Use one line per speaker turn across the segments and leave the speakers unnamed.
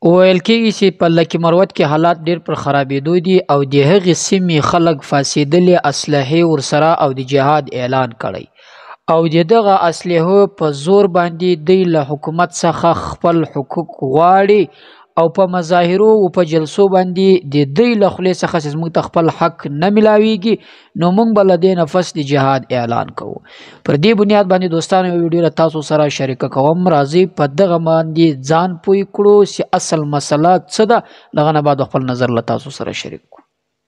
ویل کېږي چې په لکي مروت کې حالات ډېر پر خرابېدو دي او د هغې سیمې خلک فاسېدلې اسلحې ورسره او د جهاد اعلان کړی او د دغه اسلحو په زور باندې دوی له حکومت څخه خپل حقوق غواړي او په مظاهرو او په جلسو باندې د دوی له خولې څخه چې موږ ته خپل حق نه ملاویږي نو موږ به له دې نه پس د جهاد اعلان کوو. پر دې بنیاد باندې دوستانو یو ویډیو له تاسو سره شریکه کوم. راځئ په دغه باندې ځان پوه کړو چې اصل مسله څه ده، دغه نه بعد خپل نظر له تاسو سره شریک کړو.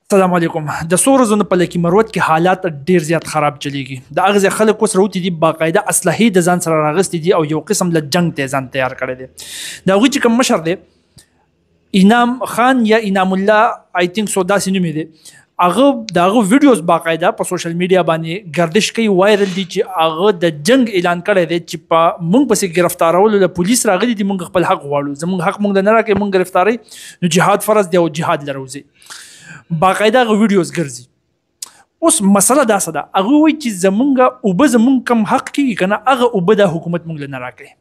السلام علیکم. د څو ورځو نه په لکي مروت کې حالات ډیر زیات خراب چلیږي. د هغه ځای خلک اوس راوتي دي، باقاعده اسلحې د ځان سره راغستې دي او یو قسم له جنګ ته ځان تیار کړی دی. د هغوی چې کوم مشر دی، انعام خان یا انعام الله، آی تھنک سو داسې نوم یې دی، هغه د هغه ویډیوز باقاعده په سوشل میډیا باندې ګردش کوي، وایرل دي چې هغه د جنګ اعلان کړی دی چې په مونږ پسې ګرفتارولو له پولیس راغلي دي، مونږ خپل حق غواړو، زمونږ حق مونږ نه راکوي، مونږ ګرفتاري، نو جهاد فرض دی او جهاد له راوځي. باقاعده هغه ویډیوز ګرځي. اوس مسله دا څه ده، هغه وایي چې زمونږ اوبه زمونږ کم حق کېږي که نه، هغه اوبه د حکومت مونږ له نه راکوي،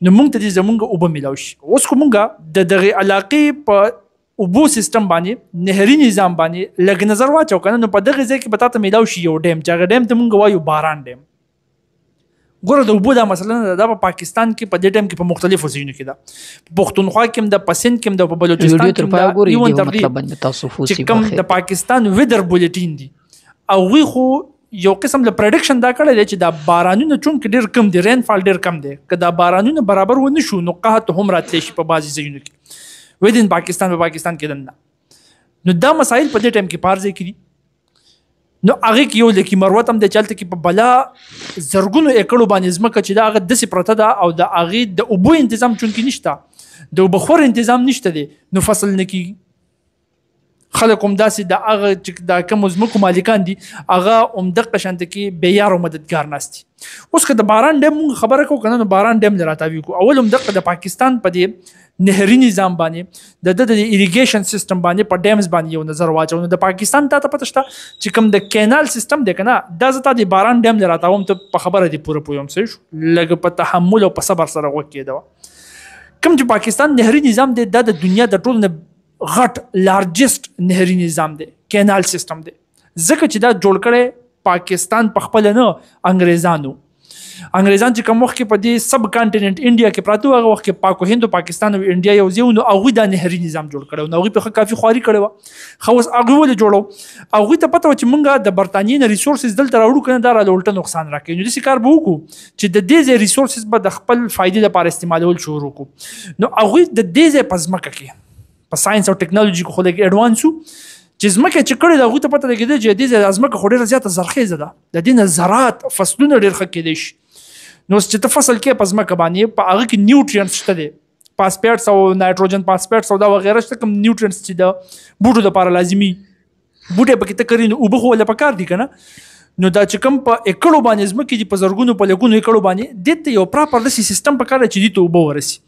نو مونږ ته دې زمونږ اوبه میلاو شي. اوس خو مونږ د دغې علاقې په اوبو سیستم باندې، نهري نظام باندې لږ نظر واچو که نه، نو په دغې ځای کې به تا ته میلاو شي یو ډیم، چې هغه ډیم ته مونږ وایو باران ډیم. ګوره د اوبو دا مسله نه ده، دا په پاکستان کې په دې ټایم کې په مختلفو ځایونو کې ده، په پښتونخوا کې هم ده، په سند کې هم ده، په بلوچستان کې هم ده، ایون تر دې چې کوم د پاکستان ویدر بولیټین دي، هغوی خو یو قسم له پریډکشن دا کړی دی چې دا بارانونه چونکې ډېر کم دي، رین فال ډېر کم دی، که دا بارانونه برابر ونه شو نو قحط هم راتلی شي په بعضې ځایونو کې ویدین پاکستان، په پاکستان کې دننه. نو دا مسایل په دې ټایم کې په هر ځای کې دي. نو هغې کې یو لکي مروت هم دی چې هلته کې په بلا زرګونو ایکړو باندې ځمکه چې ده هغه داسې پرته ده او د هغې د اوبو انتظام چونکې نشته، د اوبه خور انتظام نشته دی، نو فصل نه کېږي. خلک هم داسې د هغه چې د کومو ځمکو مالکان دي هغه هم دقه شانته کې بې یار او مددګار ناست دي. اوس که د باران ډیم مونږ خبره کوو که نه، نو باران ډیم له راتاوي کړو. اول هم دقه د پاکستان په دې نهري نظام باندې، د ده د ایریګیشن سیستم باندې، په ډیمز باندې یو نظر واچو. نو د پاکستان تا ته پته شته چې کوم د کینال سیستم دی که نه، دا زه تا د باران ډیم له راتاوم، ته په خبره دې پوره پوه یم، صحیح شو؟ لږ په تحمل او په صبر سره غوږ کېده. کوم چې پاکستان نهري نظام دی، دا د دنیا د ټولو نه غټ لارجسټ نهري نظام دی، کینال سیستم دی، ځکه چې دا جوړ کړی پاکستان په خپله نه، انګریزانو. انګریزان چې کوم وخت کې په دې سب کانټیننټ انډیا کې پراته وو، هغه وخت کې پاک و هند او پاکستان او انډیا یو ځای وو، نو هغوی دا نهري نظام جوړ کړی و، نو هغوی په ښه کافي خواري کړې وه. ښه اوس هغوی ولې جوړو؟ هغوی ته پته وه چې مونږ د برتانیې نه ریسورسز دلته راوړو که نه، دا راله الټه نقصان راکوي، نو داسې کار به وکړو چې د دې ځای ریسورسز به د خپل فایدې لپاره استعمالول شروع کړو. نو هغوی د دې ځای په ځمکه کې په ساينس او ټکنالوژي کې خو لږ اډوانس وو چې ځمکه چې کړې ده، هغوی ته پته لګېده چې دې ځای دا ځمکه خو ډېره زیاته زرخیزه ده، د دې نه زراعت فصلونه ډېر ښه کېدی شي. نو اوس چې ته فصل کې په ځمکه باندې په هغه کې نیوټرینټس شته دی، پاسپیټس او نایټروجن پاسپیټس او دا وغیره شته، کوم نیوټرینټس چې د بوټو دپاره لازمي، بوټی پکې ته کري نو اوبه خو ولې پکار دي که نه. نو دا چې کوم په ایکړو باندې ځمکې دي، په زرګونو په لکونو ایکړو باندې، دې ته یو پراپر داسې سیستم پکار دی چې دې ته اوبه ورسي.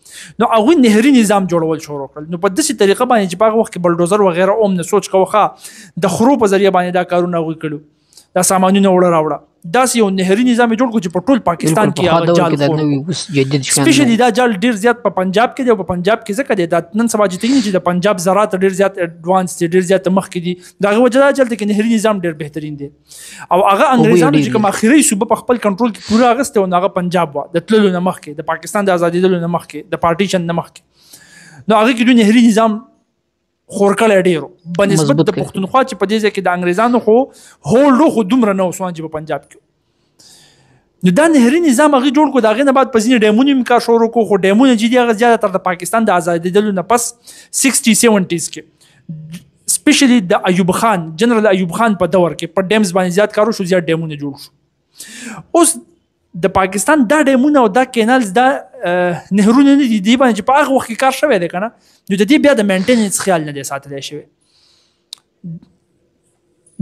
نو هغوی نهري نظام جوړول شروع کړل. نو په داسې طریقه باندې چې په هغه وخت کې بلډوزر وغیره هم نه سوچ کوه، ښه د خرو په ذریعه باندې دا کارونه هغوی کړي، دا سامانونه وړه راوړه، داسې یو نهري نظام یې جوړ کړو چې په ټول پاکستان کې هغه جال خور کړو. سپیشلی دا جال ډېر زیات په پنجاب کې دی، او په پنجاب کې ځکه دی دا نن سبا چې ته وینې چې د پنجاب زراعت ډېر زیات اډوانس دی، ډېر زیات مخکې دي، د هغې وجه دا چې هلته کې نهري نظام ډېر بهترین دی. او هغه انګریزانو چې کوم اخري صوبه په خپل کنټرول کې پوره اخیستې وه، نو هغه پنجاب وه د تللو نه مخکې، د پاکستان د ازادېدلو نه مخکې، د پارټیشن نه مخکې. نو هغې کې دوی نهري نظام خور کړی ډېرو به نسبت د پښتونخوا چې په دې ځای کې د انګریزانو خو هولډ خو دومره نه و څومره چې په پنجاب کې. نو دا نهري نظام هغې جوړ کړو. د هغې نه بعد په ځینې ډیمونو هم کار شروع کړو، خو ډیمونه چې دي هغه زیاته تر د پاکستان د ازادېدلو نه پس سکسټي سیونټیز کې، سپیشلی د ایوب خان، جنرال ایوب خان په دور کې په ډیمز باندې زیات کار وشو، زیات ډیمونه جوړ شو. اوس د پاکستان دا ډیمونه او دا کینالز دا نهرونه نه دي، دې باندې چې په هغه وخت کې کار شوی دی که نه، نو د دې بیا د مینټیننس خیال نه دی ساتلی شوی.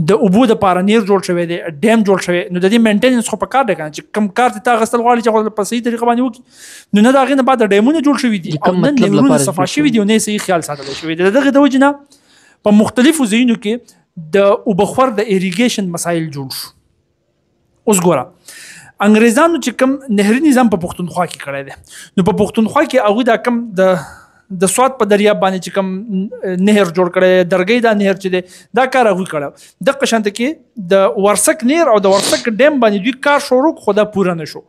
د اوبو دپاره نیر جوړ شوی دی، ډیم جوړ شوی، نو د دې مینټیننس خو په کار دی که نه، چې کوم کار ته تا اخیستل غواړي چې خو په صحیح طریقه باندې وکړي. نو نه د هغې نه بعد ډیمونه جوړ شوي دي او نه نهرونه صفا شوي دي او نه یې صحیح خیال ساتلی شوی دی. د دغې د وجې نه په مختلفو ځایونو کې د اوبه خور د ایریګیشن مسایل جوړ شو. اوس ګوره انګریزانو چې کوم نهري نظام په پښتونخوا کې کړی دی، نو په پښتونخوا کې هغوی دا کوم د د سوات په دریاب باندې چې کوم نهر جوړ کړی، درګۍ دا نهر چې دی دا کار هغوی کړی. دقه شانته کې د ورسک نهر او د ورسک ډیم باندې دوی کار شروع، خو دا پوره نه شو.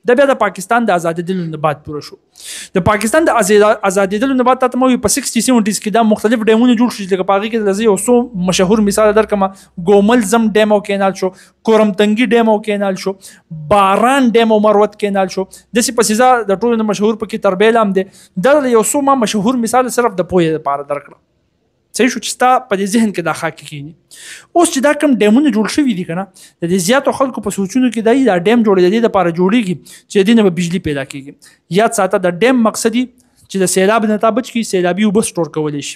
دا بیا د پاکستان د ازادېدلو نه بعد پوره شو. د پاکستان د ازادېدلو نه بعد تاته ما وی په 60 70s کې دا مختلف ډیمونه جوړ شو، لکه په هغې کې زه یو څو مشهور مثال درکړم. ګومل زم ډیم او کینال شو، کورم تنګي ډیم او کینال شو، باران ډیم او مروت کینال شو، داسې پسې ځه د ټولو نه مشهور پکې تربیل هم دی. دا یو څو ما مشهور مثال صرف د پوهې لپاره درکړم، صحیح شو، چې ستا په دې ذهن کې دا خاکې کینی. اوس چې دا کوم ډیمونه جوړ شوي دي که نه، د دې زیاتو خلکو په سوچونو کې دا ډیم جوړې د دې لپاره جوړېږي چې د دې نه به بجلي پیدا کېږي. یاد ساته، د ډیم مقصد چې د سیلاب نه تا بچ کړي، سیلابي اوبه سټور کولی شي.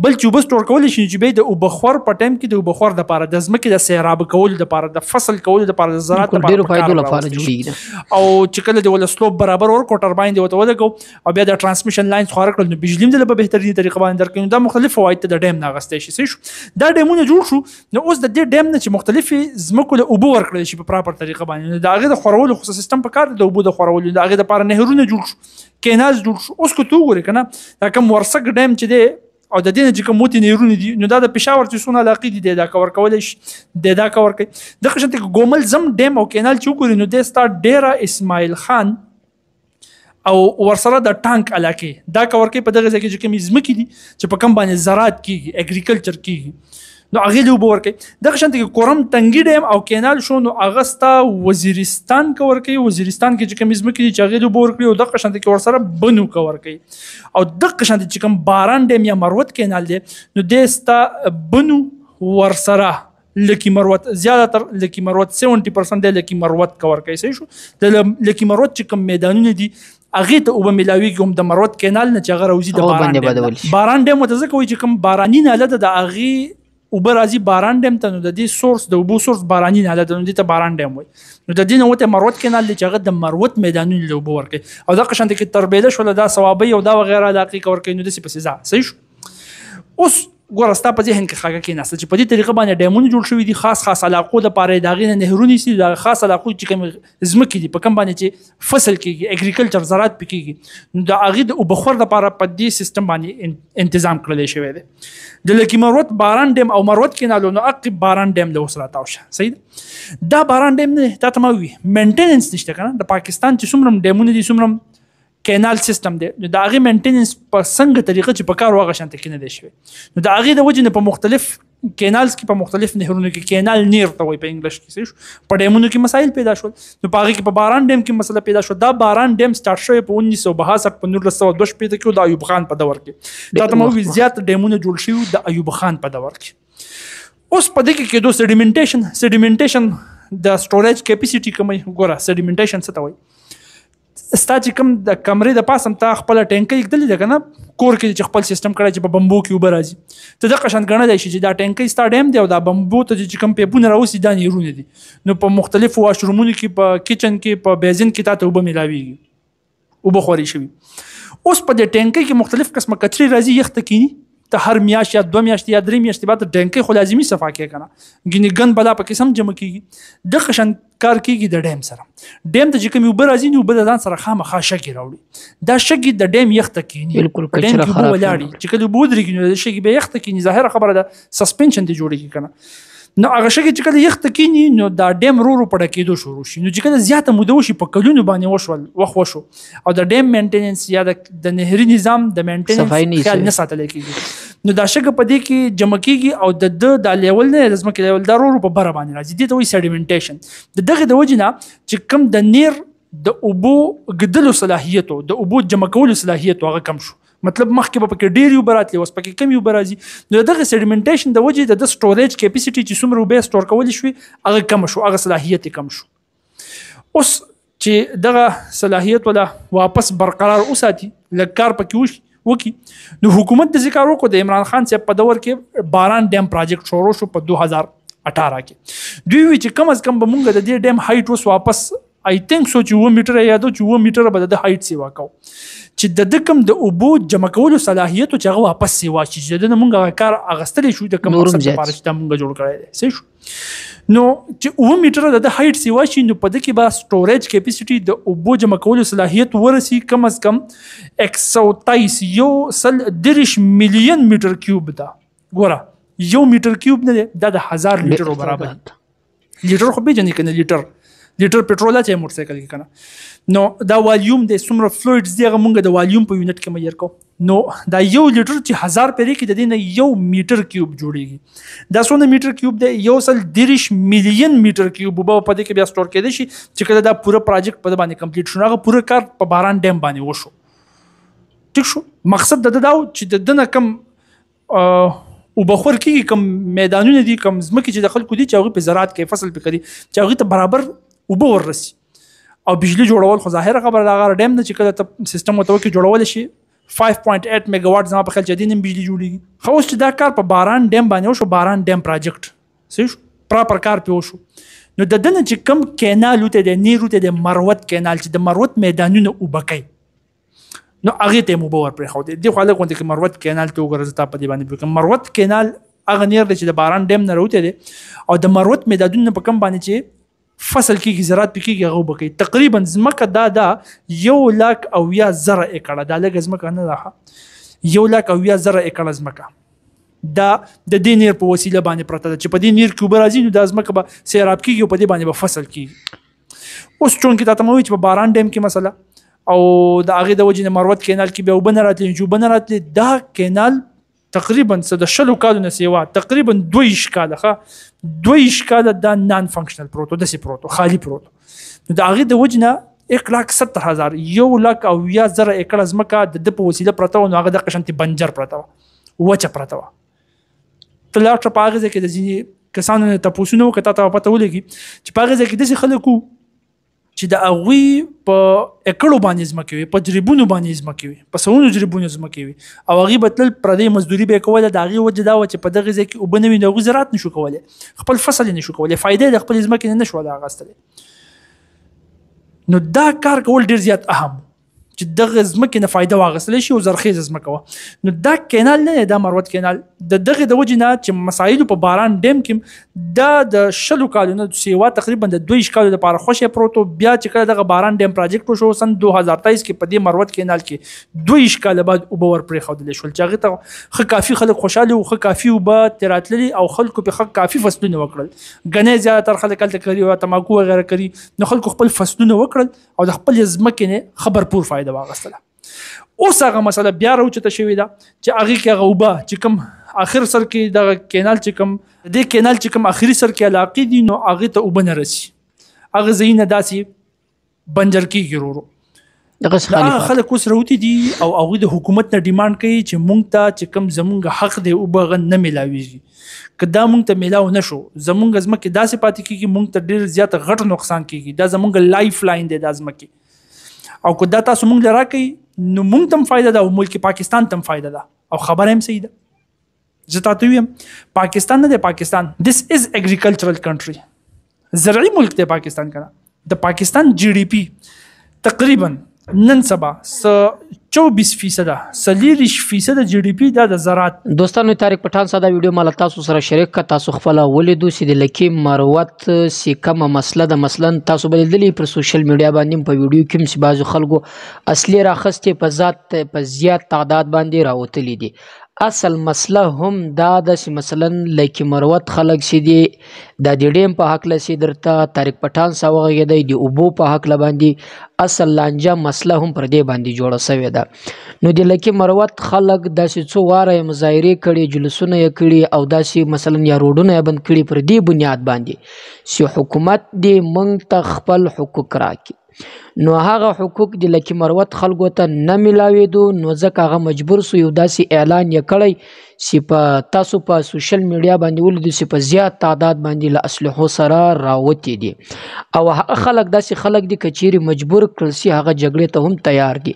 بل چې اوبه سټور کولی شي، چې بیا د اوبه په ټایم کې د اوبه دپاره، د ځمکې د سیراب کولو دپاره، د فصل کولو دپاره، د زراعت
دپاره ډېرو فایدو لپاره جوړېږي.
او چې کله د ول سلوپ برابر ورکړو، ټرباین دی ورته ولګو او بیا د ټرانسمیشن لاینز خواره کړل، نو بجلي هم دله په بهترینه طریقه باندې درکوي. دا مختلف فواید ته د ډیم نه اخیستی شي. صحیح شو، دا ډیمونه جوړ شو. نو اوس د دې ډیم نه چې مختلفې ځمکو له اوبه ورکړل شي په پراپر طریقه باندې، نو د هغې د خورولو خو سیستم په کار دی، د اوبو د خورولو، د هغې دپاره نهرونه جوړ شو، کینال جوړ شو. اوس که ته وګورې که نه، دا کوم ورسک ډیم چې دی او د دې نه چې کوم موتي نهرونه دي، نو دا د پېښور چې څونه علاقې دي، دی دا کور کولی شي، دی دا کور کوي. دغه شانتې که ګومل زم ډیم او کینال چې وګورې، نو دی ستا ډېره اسماعیل خان او ورسره د ټانک علاقې دا کور کوي. په دغه ځای کې چې کومې ځمکې دي چې په کوم باندې زراعت کیږي، اګریکلچر کیږي، نو هغې له اوبه ورکوي. دغه شانتې که کورم تنګي ډیم او کینال شو، نو هغه ستا وزیرستان کور کوي، وزیرستان کې چې کومې ځمکې دي چې هغې له اوبه ورکړي، او دغه شانتې کې ورسره بنو کور کوي. او دغه شانتې چې کوم باران ډیم یا مروت کینال دی، نو دی ستا بنو ورسره لکی مروت، زیاده تر لکی مروت 70% دی لکی مروت کور کوي. صحیح شو، د لکی مروت چې کوم میدانونه دي هغې ته اوبه میلاویږي هم د مروت کینال نه چې هغه راوځي د باران ډیم. باران ډیم ورته ځکه وایي چې کوم باراني ناله ده د هغې اوبه راځي باران ډیم ته، نو د دې سورس د اوبو سورس باراني ناله ده، نو دې ته باران ډیم وایي. نو د دې نه وته مروت کینال دی چې هغه د مروت میدانونو له اوبه ورکوي. او دغه شانتې کې تربیله شوله، دا صوابۍ او دا وغیره علاقې کور کوي، نو داسې پسې ځه. صحیح شو، اوس ګوره ستا په ذهن کې خاکه کېناسته چې په دې طریقه باندې ډیمونه جوړ شوي دي، خاص خاص علاقو دپاره یې د هغې نه نهرونه ایستي، د هغه خاص علاقو چې کومې ځمکې دي په کوم باندې چې فصل کېږي، اګریکلچر زراعت پې کېږي، نو د هغې د اوبه دپاره په دې سیستم باندې انتظام کړلی شوی دی. د لکي مروت باران ډیم او مروت کینالو، نو عقب باران ډیم له اوس راتاو شه. صحیح ده، دا باران ډیم نه دی، تا ته ما ووي مینټیننس نشته که نه. د پاکستان چې څومره ډیمونه دي، څومره کینال سیستم دی، نو د هغې مینټیننس په څنګه طریقه چې په کار هغه شانته کې نه دی شوی. نو د هغې د وجې نه په مختلف کینالز کې، په مختلف نهرونو کې، کینال نیر ته وایي په انګلیش کې، صحیح شو، په ډیمونو کې مسایل پیدا شول. نو په هغې کې په باران ډیم کې مسله پیدا شوه. دا باران ډیم سټارټ شوی په 1962 په 1962 کې د ایوب خان په دور کې. دا ته ما وویل زیات ډیمونه جوړ شوي د ایوب خان په دور کې. اوس په دې کې کېدو سیډیمنټیشن، سیډیمنټیشن د سټوریج کیپاسټي کموي. ګوره سیډیمنټیشن څه ته وایي؟ ستا چې کوم د کمرې د پاسه تا خپله ټینکۍ ایږدلې ده که نه، کور کې چې خپل سیستم کړی چې په بمبو کې اوبه راځي، ته دغه شان ګڼلی شي چې دا ټینکۍ ستا ډیم دی او دا بمبو ته چې کوم پیپونه راوځي دا نهرونه دي. نو په مختلفو واشرومونو کې، په کچن کې، په بیزن کې تا ته اوبه میلاویږي، اوبه خورې شوي. اوس په دې ټینکۍ کې مختلف قسمه کچرې راځي، یخ ته کینی، ته هر میاشت یا دوه میاشتې یا درې میاشتې بعد ټینکۍ خو لازمي صفا کوې که نه، ګینې ګند بلا پکې سم جمع کېږي. دغه شان کار کېږي د ډیم سره. ډیم ته چې کومې اوبه راځي، نو اوبه د ځان سره خامخا شګې راوړي. دا شګې د ډیم یخ ته کینی،
بالکل کچره خراب
ولاړي، چې کله اوبه ودرېږي نو د شګې بیا یخ ته کینی. ظاهره خبره ده سسپنشن دی جوړېږي که نه. نو هغه شګې چې کله یخ ته کینی، نو دا ډیم ورو ورو په ډکېدو شروع شي. نو چې کله زیاته موده وشي، په کلونو باندې وشول، وخت وشو، او د ډیم مینټیننس یا د نهري نظام د مینټیننس خیال نه ساتل کېږي، نو دا شګه په دې کې جمع کېږي او د ده دا لیول نه د ځمکې لیول دا ورو ورو په بره باندې راځي. دې ته وایي سیډیمنټیشن. د دغې د وجې نه چې کوم د نیر د اوبو ږدلو صلاحیت، د اوبو جمع کولو صلاحیت هغه کم شو. مطلب مخکې به پکې ډېرې اوبه راتلې، اوس پکې کمې اوبه راځي. نو د دغه سیډیمنټیشن د وجې د ده سټوریج کیپاسټي چې څومره اوبه یې سټور کولی شوې هغه کمه شو، هغه صلاحیت یې کم شو. اوس چې دغه صلاحیت ولا واپس برقرار وساتي، لږ کار پکې وشي وکي، نو حکومت داسې کار وکړو. د عمران خان صاحب په دور کې باران ډیم پروجیکټ شروع شو په 2018 کې. دوی وی چې کم از کم به مونږ د دې ډیم هایټ اوس واپس آی تھنک سو چې 7 میټره یادو، چې 7 میټره به د هایټ سیوا کوو. چې د ده کوم د اوبو جمع کولو صلاحیت چې هغه واپس سیوا شي، چې د ده نه مونږ هغه کار اغستلی شو د کوم مقصد لپاره چې دا مونږ جوړ کړی دی. صحیح شو؟ نو چې 7 میټره د ده هایټ سیوا شي، نو په ده کې به سټوریج کیپیسټي د اوبو جمع کولو صلاحیت ورسي کم از کم 123 130 میلیون میټر کیوب ده. ګوره 1 میټر کیوب نه دی، دا د 1000 لیټرو برابر دی. لیټر خو پېژنې که نه؟ لیټر پټرول اچوي موټر سایکل کې که نه؟ نو دا والیوم دی، څومره فلویډز دی هغه مونږ د والیوم په یونټ کې مییر کوو. نو دا 1 لیټر چې 1000 پیرې کې د دې نه 1 میټر کیوب جوړیږي. دا څونه میټر کیوب دی؟ 130 میلیون میټر کیوب اوبه په دې کې بیا سټور کېدای شي چې کله دا پوره پروجیکټ په ده باندې کمپلیټ شو. هغه پوره کار په باران ډیم باندې وشو. ټیک شو؟ مقصد د ده دا و چې د ده نه کم اوبه خور کېږي، کم میدانونه دي، کم ځمکې چې د خلکو دي چې هغوی په زراعت کوي، فصل پې کوي، چې هغوی ته برابر اوبه وررسي. او بجلی جوړول خو ظاهره خبره ده، هغه ډیم ده چې کله ته سیستم ورته وکړې جوړولی شي. 5.8 میګاواټ زما په خیال چې دې نه بجلی جوړېږي. خو اوس چې دا کار په باران ډیم باندې وشو، باران ډیم پروجیکټ صحیح شو، پراپر کار پې وشو، نو د ده نه چې کم کینال وتی دی، نیر وتی دی، مروت کینال چې د مروت میدانونه اوبه کوي، نو هغې ته یې اوبه ور پرېښودې. دې خو هلک غوندې که مروت کینال ته وګوره، زه تا په دې باندې پوه کړم. مروت کینال هغه نیر دی چې د باران ډیم نه راوتی دی او د مروت میدانونه په کم باندې چې فصل کېږي، زراعت پې کېږي، هغه اوبه کوي. تقریبا ځمکه دا ده 1,70,000 ایکړه، دا لږه ځمکه نه ده، 1,70,000 ایکړه ځمکه دا د دې نیر په وسیله باندې پرته ده چې په دې نیر کې اوبه راځي، نو دا ځمکه به سیراب کېږي او په دې باندې به فصل کېږي. اوس چونکې تا ته مې وویل چې په باران ډیم کې مسله او د هغې د وجې نه مروت کینال کې بیا اوبه نه راتلې، چې اوبه نه راتلې دا کینال تقریبا څه د 20 کالو نه سیوا، تقریبا 22 کاله، ښه 22 کاله دا نان فنکشنل پروت و، داسې پروت و، خالي پروت و. نو د هغې د وجې نه 1,70,000 1,70,000 ایکړه ځمکه د ده په وسیله پرته وه. نو هغه دغه شانتې بنجر پرته وه، وچه پرته وه. ته لاړ شه په هغې ځای کې د ځینې کسانو نه تپوسونه وکړه، تا ته به پته ولګي چې په هغې ځای کې داسې خلک وو چې د هغوی په اکړو باندې ځمکې وي، په جریبونو باندې ځمکې وي، په سوونو جریبونو ځمکې وي، او هغوی به تلل پردۍ مزدوري به یې کوله. د هغې وجه دا وه چې په دغې ځای کې اوبه نه وي، نو هغوی زراعت نشو کولی، خپل فصل یې نشو کولی، فایده یې د خپلې ځمکې نه نشوه اخیستلی. نو دا کار کول ډېر زیات اهم و چې دغه ځمکې نه فایده واخیستلی شي او زرخیزه ځمکه وه. نو دا کینال نه دی، دا مروت کینال د دغې د وجې نه چې مسایلو په باران ډیم کې دا د 20 کالو نه سیوا تقریبا د 22 کالو لپاره خوشی پروت و. بیا چې کله دغه باران ډیم پروجیکټ وشو سن 2023 کې په دې مروت کینال کې 22 کاله بعد اوبه ور پرېښودلی شول چې هغې ته ښه کافي خلک خوشحاله وو، ښه کافي اوبه ترې راتللې او خلکو پرې ښه کافي فصلونه وکړل. ګنې زیاتره خلک هلته کري او تماکو وغیره کري، نو خلکو خپل فصلونه وکړل او د خپلې ځمکې نه ښه بھرپور فایده واغستله. اوس هغه مسله بیا راوچته شوې ده چې هغې کې هغه اوبه چې کوم اخر سر کې دغه کینال چې کوم دې کینال چې کوم اخري سر کې علاقې دي، نو هغې ته اوبه نه رسي، هغه ځایونه داسې بنجر کېږي ورو.
دغه
خلک اوس راوتي دي او هغوی د حکومت نه ډیمانډ کوي چې مونږ ته چې کوم زمونږ حق دی اوبه هغه نه میلاویږي. که دا مونږ ته میلاو نه شو، زمونږ ځمکې داسې پاتې کېږي، مونږ ته ډېر زیات غټ نقصان کېږي. دا زمونږ لایف لاین دی دا ځمکې، او که دا تاسو مونږ له راکئ نو مونږ ته هم فایده ده او ملک پاکستان ته هم فایده ده. او خبره هم صحیح ده، زه تاته ویم پاکستان نه دی، پاکستان this is agricultural country، زرعي ملک دی پاکستان کنه. د پاکستان جی ډي پی تقریبا نن سبا 24%، 24% جی ډي پی دا د زراعت.
دوستانو طارق پټان ساده ویډیو مال تاسو سره شریک کا، تاسو خپل ولیدو چې د لکی مروت سی کومه مسله ده. مثلا تاسو به لیدلی پر سوشل میډیا باندې په ویډیو کې چې بعضو خلکو اصلي راخستې په ذات په زیات تعداد باندې راوتلي دي. اصل مسله هم دا ده چې مثلا لکی مروت خلک چې دي دا د ډیم په هکله چې درته طارق پټان صاحب وغږېدی د اوبو په هکله باندې اصل لانجه مسله هم پر دې باندې جوړه شوې ده. نو د لکی مروت خلک داسې څو واره یې مظاهرې کړي، جلوسونه یې کړي او داسې مثلا یا روډونه یې بند کړي پر دې بنیاد باندې چې حکومت دې موږ ته خپل حقوق راکړي. نو هغه حقوق د لکی مروت خلکو ته نه میلاوېدو، نو ځکه هغه مجبور سو یو داسې اعلان یې کړی چې په تاسو په سوشل میډیا باندې ولیدو چې په زیات تعداد باندې له اسلحو سره راوتي دي. او هغه خلک داسې خلک دي که چیرې مجبور کړل سي هغه جګړې ته هم تیار دي.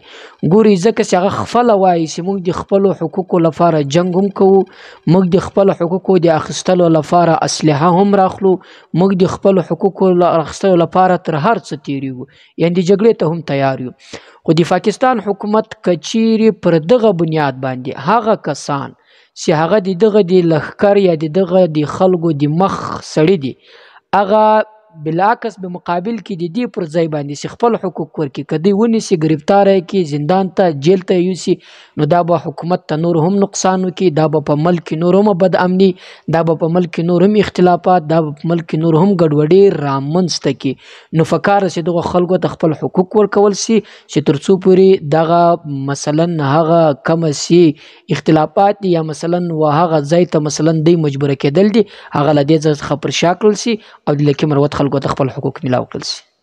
ګوري ځکه چې هغه خپله وایي چې موږ د خپلو حقوقو لپاره جنګ هم کوو، موږ د خپلو حقوقو د اخیستلو لپاره اسلحه هم راخلو، موږ د خپلو حقوقو اخیستلو لپاره تر هر څه تېرېږو، یعنې د جګړې ته هم تیار یو. خو د پاکستان حکومت که چیرې پر دغه بنیاد باندې هغه کسان چې هغه د دغه د لښکر یا د دغه د خلکو د مخ سړي دي، هغه بالعکس به مقابل کې د دې پر ځای باندې چې خپل حقوق ورکړي، که دوی ونیسي ګرفتار یې کړي، زندان ته جیل ته یوسي، نو دا به حکومت ته نور هم نقصان وکړي، دا به په ملک کې نور هم بد امني، دا به په ملک کې نور هم اختلافات، دا به په ملک کې نور هم ګډوډي رامنځته کړي. نو فکر چې دغه خلکو ته خپل حقوق ورکول سي چې تر څو پورې دغه مثلا هغه کم سي اختلافات دي یا مثلا و هغه ځای ته مثلا دوی مجبوره کېدل دي، هغه له دې ځای څخه پر شا کړل سي او د لکي مروت خلکو ته خپل حقوق ملاو کړل سي.